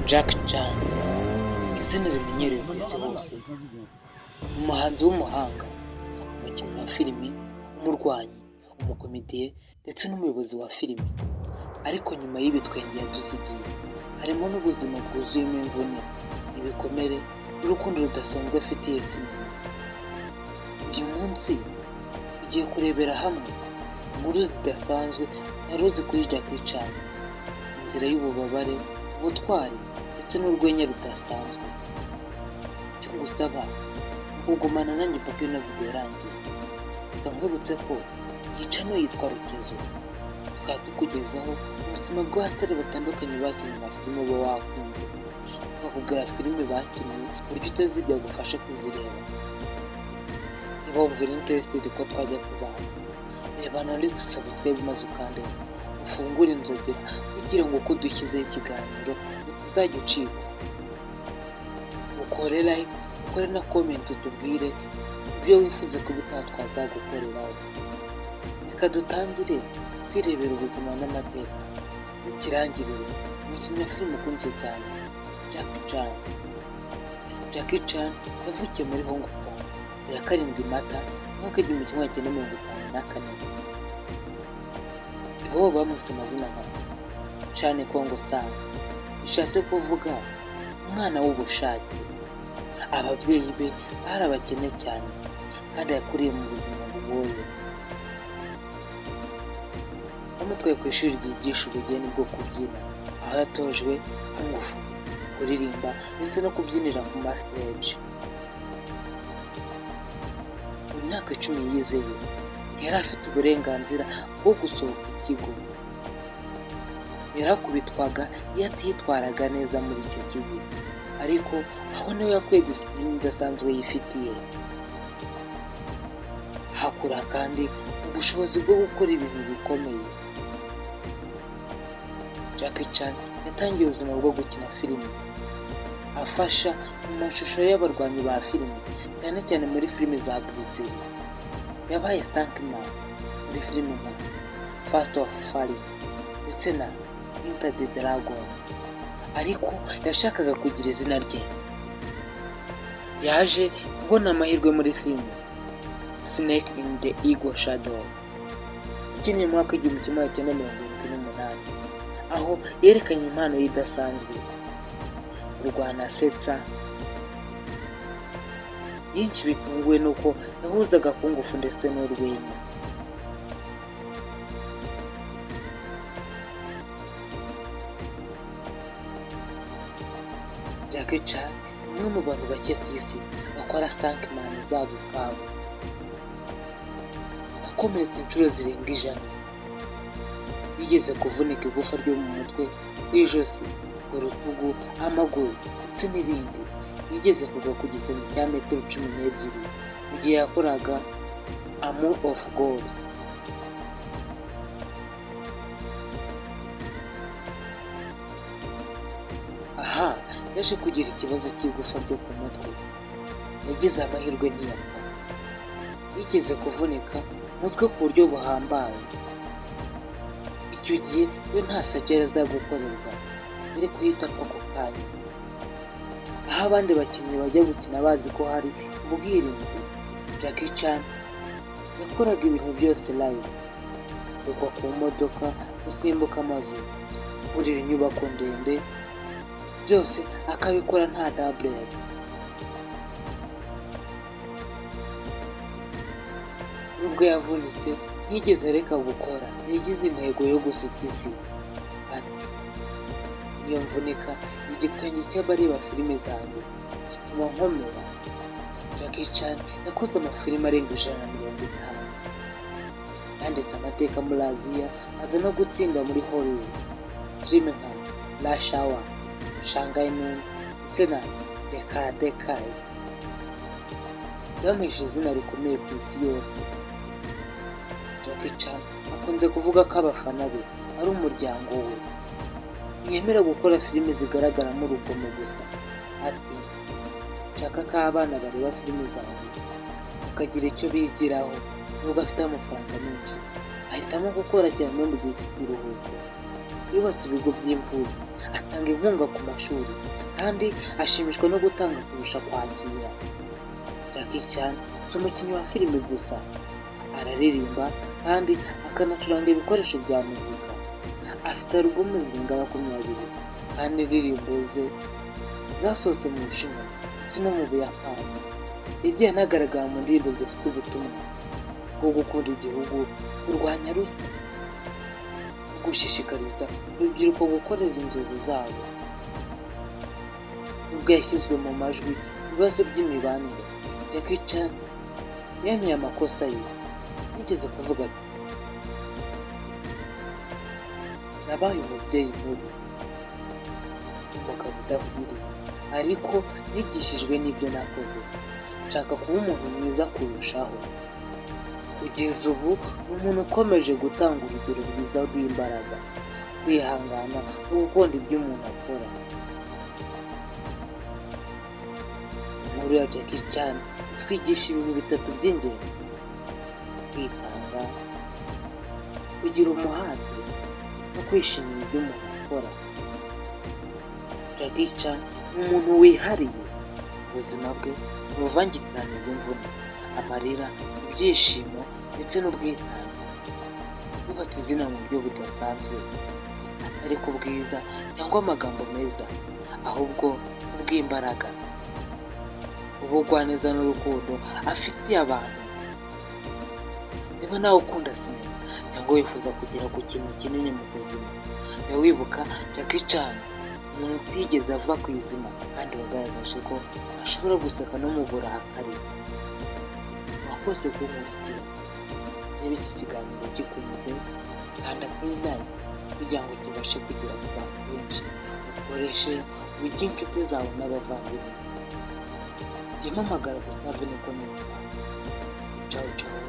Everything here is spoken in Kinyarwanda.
Jackie Chan, izina rimenyerewe ku isi hose, umuhanzi w'umuhanga, umukinnyi wa filimi, umurwanyi, umukomediye ndetse n'umuyobozi wa filimi. Ariko nyuma y'ibitwenge yadusigiye harimo n'ubuzima bwuzuyemo imvune, ibikomere n'urukundo rudasanzwe afitiye sinema. Uyu munsi tugiye kurebera hamwe inkuru zidasanzwe utari uzi kuri Jackie Chan, inzira y'ububabare, ubutwari ndetse n'urwenya rudasanzwe. Icyo ngusaba ni ukugumana nanjye mpaka ino video irangiye. Reka nkwibutse ko iyi channel yitwa Rukezo, tukaba tukugezaho ubuzima bw'abasitari batandukanye bakinnye amafilime uba wakunze, tukakubwira filime bakinnye uburyo utazibya byagufasha kuzireba. Niba wumva uri interested ko twajya tubana, reba handitse subscribe maze ukandeho, ufungure inzogera kugira ngo uko dushyizeho ikiganiro utazajya ucikwa. Ukore like, ukore na comment, utubwire ibyo wifuza ko ubutaha twazagukoreraho. Reka dutangire twirebera ubuzima n'amateka y'ikirangirire, umukinnyi wa filime ukunzwe cyane, Jackie Chan. Jackie Chan yavukiye muri Hong Kong ku ya 7 Mata umwaka w'1954. Iwabo bamwise amazina nka Chan Kong Sang, bishatse kuvuga umwana w'ubushake. Ababyeyi be bari abakene cyane kandi yakuriye mu buzima bugoye. Bamutwaye ku ishuri ryigisha ubugeni bwo kubyina, aho yatojwe kung fu, kuririmba ndetse no kubyinira ku ma stage. Mu myaka 10 yizeyo, ntiyari afite uburenganzira bwo gusohoka ikigo. Yarakubitwaga iyo atitwaraga neza muri icyo kigo, ariko aho niho yakuye discipline idasanzwe yifitiye. Hakura kandi ubushobozi bwo gukora ibintu bikomeye. Jackie Chan yatangiye ubuzima bwo gukina filime, afasha mu mashusho y'abarwanyi ba filime, cyane cyane muri filime za Bruce Lee. Yabaye stuntman muri filime nka Fist of Fury ndetse na Enter the Dragon, ariko yashakaga kugira izina rye. Yaje kubona amahirwe muri filime Snake in the Eagle Shadow, yakinnye mu mwaka w'1978, aho yerekanye impano ye idasanzwe, kurwana asetsa. Byinshi bitunguwe nuko yahuzaga kung fu ndetse n'urwenya. Jackie Chan ni umwe mu bantu bake ku isi bakora stuntman zabo ubwabo. Yakomeretse inshuro zirenga 100. Yigeze kuvunika igufa ryo mu mutwe, ku ijosi, ku rutugu, amaguru ndetse n'ibindi. Yigeze kugwa ku gisenge cya metero 12 mu gihe yakoraga Armor of God. Aha yaje kugira ikibazo cy'igufa ryo ku mutwe. Yagize amahirwe ntiyapfa. Yigeze kuvunika umutwe ku buryo buhambaye. Icyo gihe we nta surgery aza gukorerwa, yari guhita apfa ako kanya. Aho abandi bakinnyi bajya gukina bazi ko hari ubwirinzi, Jackie Chan yakoraga ibintu byose live: kugwa ku modoka, gusimbuka amazu, kurira inyubako ndende, byose akabikora nta doublers. Nubwo yavunitse, ntiyigeze areka gukora. Yagize intego yo gusetsa isi. Ati: "Iyo mvunika igitwenge cy'abareba filime zanjye gituma nkomera." Jackie Chan yakoze amafilime arenga 150. Yanditse amateka muri Aziya, aza no gutsinda muri Hollywood. Filime nka Rush Hour, Shanghai Noon ndetse na The Karate Kid byamuhesheje izina rikomeye ku isi yose. Jackie Chan akunze kuvuga ko abafana be ari umuryango we. Ntiyemera gukora filime zigaragaramo urugomo gusa. Ati: "Nshaka ko abana bareba filime zanjye bakagira icyo bigiraho." Nubwo afite amafaranga menshi, ahitamo gukora cyane no mu gihe cy'ikiruhuko. Yubatse ibigo by'imfubyi, atanga inkunga ku mashuri, kandi ashimishwa no gutanga kurusha kwakira. Jackie Chan si umukinnyi wa filime gusa, araririmba kandi akanacuranga ibikoresho bya muzika. Afite alubumu zirenga 20, kandi indirimbo ze zasohotse mu Bushinwa ndetse no mu Buyapani. Yagiye anagaragara mu ndirimbo zifite ubutumwa bwo gukunda igihugu, kurwanya ruswa no gushishikariza urubyiruko gukorera inzozi zabo. Nubwo yashyizwe mu majwi ibibazo by'imibanire, Jackie Chan yemeye amakosa ye. Yigeze kuvuga ati: "Nabaye umubyeyi mubi, umugabo udakwiriye, ariko nigishijwe n'ibyo nakoze. Nshaka kuba umuntu mwiza kurushaho." Kugeza ubu ni umuntu ukomeje gutanga urugero rwiza rw'imbaraga, kwihangana no gukunda ibyo umuntu akora. Inkuru ya Jackie Chan itwigisha ibintu bitatu by'ingenzi: kwitanga, kugira umuhate no kwishimira ibyo umuntu akora. Jackie Chan ni umuntu wihariye. Ubuzima bwe ni uruvangitirane rw'imvune, amarira, ibyishimo ndetse n'ubwitange. Yubatse izina mu buryo budasanzwe, atari ku bwiza cyangwa amagambo meza, ahubwo kubw'imbaraga, ubugwaneza n'urukundo afitiye abantu. Niba nawe ukunda sinema cyangwa wifuza kugera ku kintu kinini mu buzima, jya wibuka Jackie Chan, umuntu utigeze ava ku izima kandi wagaragaje ko ashobora guseka no mu burakari. Wakoze kunkurikira. Niba iki kiganiro kikunyuze, kanda kuri like kugira ngo kibashe kugera ku bantu benshi. Ukoreshe ujye inshuti zawe n'abavandimwe. Jya mpamagara Gustave niko nitwa. Ciao ciao.